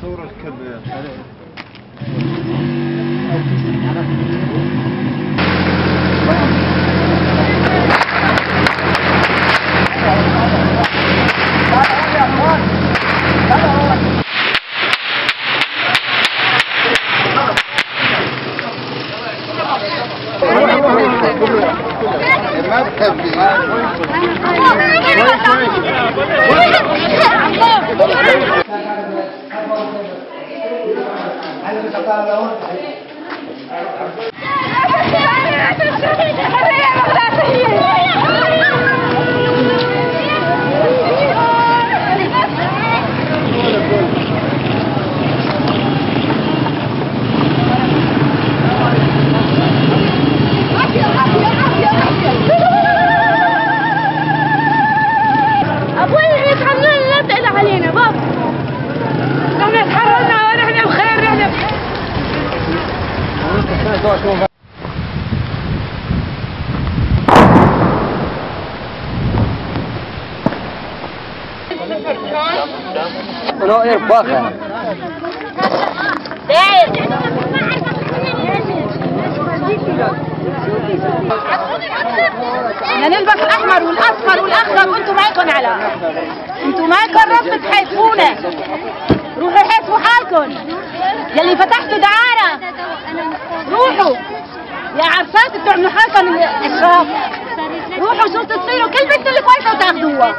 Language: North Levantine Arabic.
صور الكلب. نلبس الاحمر والاصفر والاخضر وانتم معكم على انتم معكم رب تحاسبونا. روحوا حاسبوا حالكم يلي فتحتوا دعاره. روحوا يا عرفات بتعملوا حالكم الاشراف. روحوا شو تصيروا كل بنت اللي كويسه وتاخذوها.